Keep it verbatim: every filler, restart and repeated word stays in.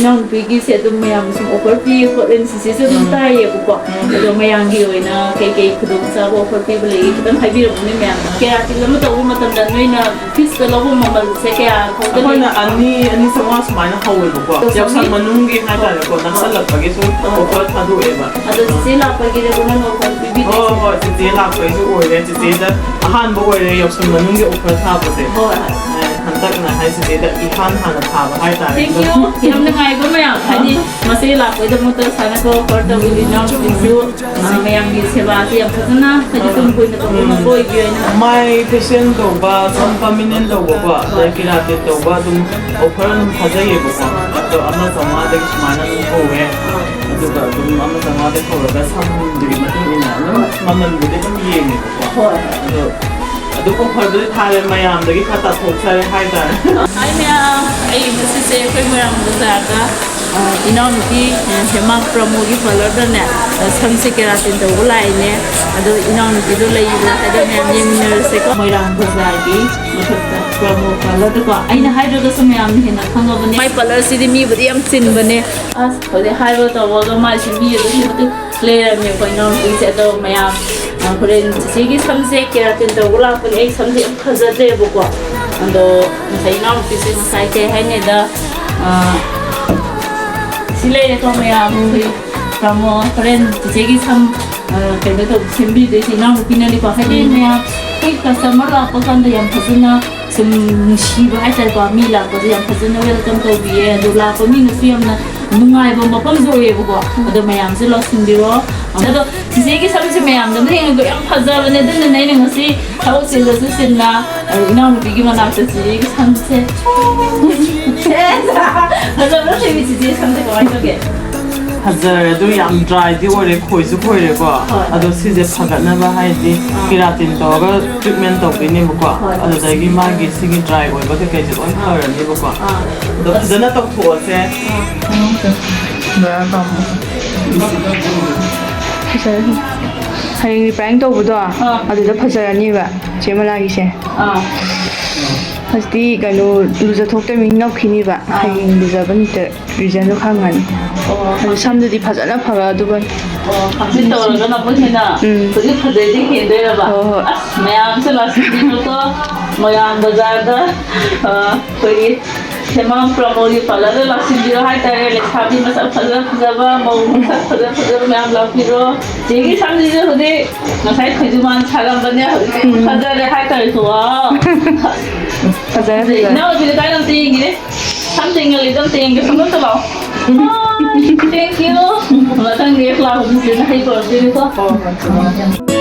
ꯏꯅꯥꯎꯅꯨꯄꯤꯒꯤꯁꯦ ꯑꯗꯨꯝ ꯃꯌꯥꯝ ꯁꯨꯝ offer ꯄꯤ ꯈꯣꯠꯂꯦꯅ ꯁꯤꯁꯦꯁꯨ ꯑꯗꯨꯝ ꯎꯝ꯫ ꯇꯥꯏꯌꯦꯕꯀꯣ꯫ ꯎꯝ꯫ ꯑꯗꯣ ꯃꯌꯥꯝꯒꯤ ꯑꯣꯏꯅ ꯀꯩꯀꯩ ꯈꯨꯗꯣꯡꯆꯥꯕ offer ꯄꯤꯕ ꯂꯩꯒꯦ ꯈꯤꯇꯪ ꯍꯥꯏꯕꯤꯔꯝꯃꯨꯅꯦ ꯃꯌꯥꯝ꯫ Keratin ꯑꯃ ꯇꯧꯕ ꯃꯇꯝꯗ ꯅꯣꯏꯅ piece ꯇ ꯂꯧꯕ ꯃꯃꯜꯁꯦ ꯀꯌꯥ ꯐꯥꯎꯗ ꯑꯩꯈꯣꯏꯅ ꯂꯩ? ꯑꯅꯤ, ꯑꯅꯤ ꯆꯥꯝꯃꯉꯥ ꯁꯨꯃꯥꯏꯅ ꯍꯧꯋꯦꯕꯀꯣ꯫ ꯌꯥꯎꯁꯪ ꯌꯥꯎꯁꯪ ꯃꯅꯨꯡꯒꯤ ꯍꯥꯏꯇꯥꯔꯦꯀꯣ, ꯅꯛꯁꯜꯂꯛꯄꯒꯤ ꯁꯨꯝ ꯑꯣ꯫ Offer ꯊꯥꯗꯣꯛꯑꯦꯕ꯫ ꯑꯗꯣ ꯆꯤꯆꯦ ꯂꯥꯛꯄꯒꯤꯗꯕꯨ ꯅꯪ offer ꯄꯤꯕꯤꯗꯣꯏꯁꯦ? ꯍꯣꯏ, ꯍꯣꯏ, ꯆꯤꯆꯦ ꯂꯥꯛꯄꯩꯁꯨ ꯑꯣꯏꯔꯦ꯫ ꯆꯤꯆꯦꯗ ꯑꯍꯥꯟꯕ ꯑꯣꯏꯔꯦ ꯌꯥꯎꯁꯪ ꯃꯅꯨꯡꯒꯤ offer ꯊꯥꯕꯁꯦ꯫ ꯍꯣꯏ, ꯍꯣꯏ꯫ ꯑꯦ, ꯍꯟꯗꯛꯅ ꯍꯥꯏ ꯆꯤꯆꯦꯗ ꯏꯍꯥꯟ ꯍꯥꯟꯅ ꯊꯥꯕ ꯍꯥꯏꯇꯥꯔꯦ꯫ Thank you꯫ ꯌꯥꯝ ꯅꯨꯡꯉꯥꯏꯀꯣ ꯃꯌꯥꯝ꯫ ꯍꯥꯏꯗꯤ ꯃꯆꯦ ꯂꯥꯛꯄꯒꯤꯗꯃꯛꯇ ꯁꯨꯃꯥꯏꯅ ꯀꯣ offer ꯇꯧꯕꯤꯔꯤ ꯏꯅꯥꯎꯅꯨꯄꯤꯁꯨ꯫ ꯑ, ꯃꯌꯥꯝꯒꯤ ꯁꯦꯕꯥꯁꯤ ꯌꯥꯝ ꯐꯖꯅ ꯍꯥꯏꯗꯤ ꯇꯨꯡ ꯀꯣꯏꯅ ꯇꯧꯕ ꯎꯝ꯫ ꯉꯝꯕ ꯑꯣꯏꯕꯤꯌꯨ ꯍꯥꯏꯅ꯫ ꯃꯥꯏ facial ꯇꯧꯕ, ꯁꯝ permanent ꯇꯧꯕꯀꯣ, ꯑꯗꯩ keratin ꯇꯧꯕ ꯑꯗꯨꯝ offer ꯑꯗꯨꯝ ꯊꯥꯖꯩꯌꯦꯕꯀꯣ꯫ ꯑꯗꯣ ꯑꯃ ꯆꯥꯝꯃꯉꯥꯗꯒꯤ ꯁꯨꯃꯥꯏꯅ ꯑꯗꯨꯝ ꯍꯧꯋꯦ꯫ ꯑꯗꯨꯒ ꯑꯗꯨꯝ ꯑꯃ ꯆꯥꯝꯃꯉꯥꯗꯒꯤ ꯍꯧꯔꯒ ꯁꯝꯗꯨꯒꯤ ꯃꯇꯨꯡ ꯏꯟꯅ ꯑꯗꯨꯝ ꯃꯃꯜꯕꯨꯗꯤ ꯑꯗꯨꯝ ꯌꯦꯡꯉꯦꯕꯀꯣ꯫ ꯍꯣꯏ꯫ ꯑꯗꯣ ꯑꯗꯨꯝ offer ꯕꯨꯗꯤ ꯊꯥꯔꯦ, ꯃꯌꯥꯝꯗꯒꯤ ꯈꯔ ꯇꯥꯊꯣꯛꯆꯔꯦ ꯍꯥꯏꯇꯥꯔꯦ꯫ Hi ꯃꯌꯥꯝ, ꯑꯩ ꯉꯁꯤꯁꯦ ꯑꯩꯈꯣꯏ ꯃꯣꯏꯔꯥꯡ ꯕꯖꯥꯔꯗ ꯑ, ꯏꯅꯥꯎꯅꯨꯄꯤ, ꯑ, ꯍꯦꯃꯥ ꯄ꯭ꯔꯃꯣꯒꯤ parlour ꯗꯅꯦ, ꯑ, ꯁꯝꯁꯦ keratin ꯇꯧꯕ ꯂꯥꯛꯏꯅꯦ꯫ ꯑꯗꯣ ꯏꯅꯥꯎꯅꯨꯄꯤꯗꯣ ꯂꯩꯕ꯭ꯔꯥ ꯍꯥꯏꯗꯣ ꯃꯌꯥꯝ ꯌꯦꯡꯃꯤꯟꯅꯔꯁꯦꯀꯣ꯫ ꯃꯣꯏꯔꯥꯡ ꯕꯖꯥꯔꯒꯤ ꯃꯊꯛꯇ ꯄ꯭ꯔꯃꯣ parlour ꯗꯀꯣ꯫ ꯑꯩꯅ ꯍꯥꯏꯗ꯭ꯔꯒꯁꯨ ꯃꯌꯥꯝꯅ ꯍꯦꯟꯅ ꯈꯪꯉꯕꯅꯦ꯫ ꯃꯥꯏ parlour ꯁꯤꯗꯤ ꯃꯤꯕꯨꯗꯤ ꯌꯥꯝ ꯆꯤꯟꯕꯅꯦ꯫ ꯑꯁ, ꯍꯧꯖꯤꯛ ꯍꯥꯏꯕ ꯇꯧꯕꯒ ꯃꯥꯏꯁꯤ ꯃꯤ ꯑꯗꯨꯛꯀꯤ ꯃꯇꯤꯛ ꯂꯩꯔꯝꯃꯦ꯫ ꯑꯩꯈꯣꯏ ꯏꯅꯥꯎꯅꯨꯄꯤꯁꯦ ꯑꯗꯣ ꯃꯌꯥꯝ, ꯑ, ꯍꯣꯔꯦꯟ ꯆꯤꯆꯦꯒꯤ ꯁꯝꯁꯦ keratin ꯇꯧꯕ ꯂꯥꯛꯄꯅꯦ꯫ ꯑꯩ ꯁꯝꯁꯦ ꯌꯥꯝ ꯐꯖꯗ꯭ꯔꯦꯕꯀꯣ꯫ ꯑꯗꯣ ꯉꯁꯥꯏ ꯏꯅꯥꯎꯅꯨꯄꯤꯁꯦ ꯉꯁꯥꯏ ꯀꯩ ꯍꯥꯏꯅꯤꯗ, ꯑ, ꯁꯤ ꯂꯩꯔꯦꯀꯣ ꯃꯌꯥꯝ, ꯑꯩꯈꯣꯏ ꯄ꯭ꯔꯃꯣ ꯍꯣꯔꯦꯟ ꯆꯤꯆꯦꯒꯤ ꯁꯝ, ꯑ, ꯀꯩꯅꯣ ꯇꯧ ꯁꯦꯝꯕꯤꯗꯣꯏꯁꯦ ꯏꯅꯥꯎꯅꯨꯄꯤꯅꯅꯤꯀꯣ꯫ ꯍꯥꯏꯗꯤ ꯃꯌꯥꯝ ꯑꯩꯈꯣꯏ customer ꯂꯥꯛꯄ ꯀꯥꯟꯗ ꯌꯥꯝ ꯐꯖꯅ ꯁꯨꯝ ꯅꯨꯡꯁꯤꯕ ꯍꯥꯏꯇꯥꯔꯦꯀꯣ, ꯃꯤ ꯂꯥꯛꯄꯗ ꯌꯥꯝ ꯐꯖꯅ welcome ꯇꯧꯕꯤꯌꯦ꯫ ꯑꯗꯣ ꯂꯥꯛꯄ ꯃꯤꯅꯁꯨ ꯌꯥꯝꯅ ꯅꯨꯡꯉꯥꯏꯕ ꯃꯐꯝꯁꯨ ꯑꯣꯏꯌꯦꯕꯀꯣ꯫ ꯑꯗꯣ ꯃꯌꯥꯝꯁꯨ ꯂꯥꯛꯁꯤꯟꯕꯤꯔꯣ꯫ ꯑꯗꯣ ꯆꯤꯆꯦꯒꯤ ꯁꯝꯁꯦ ꯃꯌꯥꯝꯅ ꯌꯦꯡꯉꯒ ꯌꯥꯝ ꯐꯖꯕꯅꯦ, ꯑꯗꯨꯅꯅꯦ ꯑꯩꯅ ꯉꯁꯤ ꯊꯕꯛ ꯆꯤꯜꯂꯁꯨ ꯆꯤꯟꯅ, ꯑ, ꯏꯅꯥꯎꯅꯨꯄꯤꯒꯤ ꯃꯅꯥꯛꯇ ꯆꯤꯆꯦꯒꯤ ꯁꯝꯁꯦ ꯐꯖꯕ꯭ꯔꯥ ꯊꯣꯏꯕꯤ? ꯆꯤꯆꯦꯒꯤ ꯁꯝꯁꯦ ꯀꯃꯥꯏꯅ ꯇꯧꯒꯦ? ꯐꯖꯔꯦ, ꯑꯗꯨ ꯌꯥꯝ dry ꯗꯤ ꯑꯣꯏꯔꯦ, ꯈꯣꯏꯁꯨ ꯈꯣꯏꯔꯦꯀꯣ꯫ ꯍꯣꯏ꯫ ꯑꯗꯣ ꯁꯤꯁꯦ ꯐꯒꯠꯅꯕ ꯍꯥꯏꯗꯤ ꯑꯥ꯫ Keratin ꯇꯧꯔꯒ treatment ꯇꯧꯗꯣꯏꯅꯦꯕꯀꯣ꯫ ꯍꯣꯏ꯫ ꯑꯗꯨꯗꯒꯤ ꯃꯥꯒꯤ ꯁꯤꯒꯤ dry ꯑꯣꯏꯕ ꯀꯩꯀꯩꯁꯦ ꯂꯣꯏ ꯐꯔꯅꯦꯕꯀꯣ꯫ ꯑꯥ꯫ ꯑꯗꯣ ꯐꯖꯅ ꯇꯧꯊꯣꯛꯑꯁꯦ꯫ ꯐꯖꯔꯦ꯫ ꯍꯌꯦꯡ repairing ꯇꯧꯕꯗꯣ ꯑꯥ꯫ ꯑꯗꯨꯗ ꯐꯖꯔꯅꯤꯕ ꯆꯦ ꯃꯂꯥꯒꯤꯁꯦ꯫ ꯑꯥ꯫ ꯍꯧꯖꯤꯛꯇꯤ ꯀꯩꯅꯣ, ꯂꯨꯖꯊꯣꯛꯇꯕꯅꯤꯅ ꯅꯞꯈꯤꯅꯤꯕ꯫ ꯍꯌꯦꯡ ꯂꯨꯖꯕ ꯅꯨꯃꯤꯠꯇ reason ꯗꯣ ꯈꯪꯉꯅꯤ꯫ ꯑꯣ꯫ ꯑꯗꯨ ꯁꯝꯗꯨꯗꯤ ꯐꯖꯅ ꯐꯔꯛꯑꯗꯨꯕꯅꯤ꯫ ꯑꯣ, ꯍꯪꯆꯤꯠ ꯇꯧꯔꯒꯅ ꯑꯃꯨꯛ ꯍꯦꯟꯅ ꯎꯝ꯫ ꯍꯧꯖꯤꯛ ꯐꯖꯩꯗꯤ ꯍꯦꯟꯗꯣꯏꯔꯕ? ꯍꯣꯏ, ꯍꯣꯏ꯫ ꯑꯁ, ꯃꯌꯥꯝꯁꯦ ꯂꯥꯛꯁꯤꯟꯕꯤꯔꯣꯀꯣ꯫ ꯃꯣꯏꯔꯥꯡ ꯕꯖꯥꯔꯗ, ꯑ, ꯑꯩꯈꯣꯏꯒꯤ ꯍꯦꯃꯥꯝ ꯄ꯭ꯔꯃꯣꯒꯤ ꯄꯥꯔꯂꯔꯗ ꯂꯥꯛꯁꯤꯟꯕꯤꯔꯣ ꯍꯥꯏꯇꯥꯔꯦ꯫ ꯂꯩꯁꯥꯕꯤ ꯃꯁꯛ ꯐꯖ ꯐꯖꯕ, ꯃꯧ ꯃꯁꯛ ꯐꯖ ꯐꯖꯕ ꯃꯌꯥꯝ ꯂꯥꯛꯄꯤꯔꯣ꯫ ꯆꯦꯒꯤ ꯁꯝꯁꯤꯁꯨ ꯍꯧꯖꯤꯛ ꯉꯁꯥꯏ ꯈꯣꯏꯖꯨꯃꯥꯟ ꯁꯥꯔꯝꯕꯅꯦ, ꯍꯧꯖꯤꯛꯇꯤ ꯎꯝ꯫ ꯐꯖꯔꯦ ꯍꯥꯏꯇꯥꯔꯦꯀꯣ꯫ ꯋꯥꯎ! ꯐꯖꯔꯦ, ꯐꯖꯔꯦ꯫ ꯏꯅꯥꯎꯅꯨꯄꯤꯗ ꯀꯥꯏꯗ ꯑꯝꯇ ꯌꯦꯡꯒꯦ? ꯁꯝ ꯇꯤꯡꯍꯜꯂꯤꯗꯣ ꯑꯝꯇ ꯌꯦꯡꯒꯦ, ꯁꯣꯝꯗ ꯑꯝꯇ ꯂꯥꯛꯑꯣ꯫ ꯍꯣꯏ, thank you. ꯃꯊꯪꯗꯤ ꯂꯥꯛꯄꯗ ꯆꯦꯅ ꯍꯩ ꯄꯨꯔꯛꯇꯣꯏꯅꯤꯀꯣ꯫ ꯍꯣꯏ, ꯍꯣꯏ, ꯍꯣꯏ꯫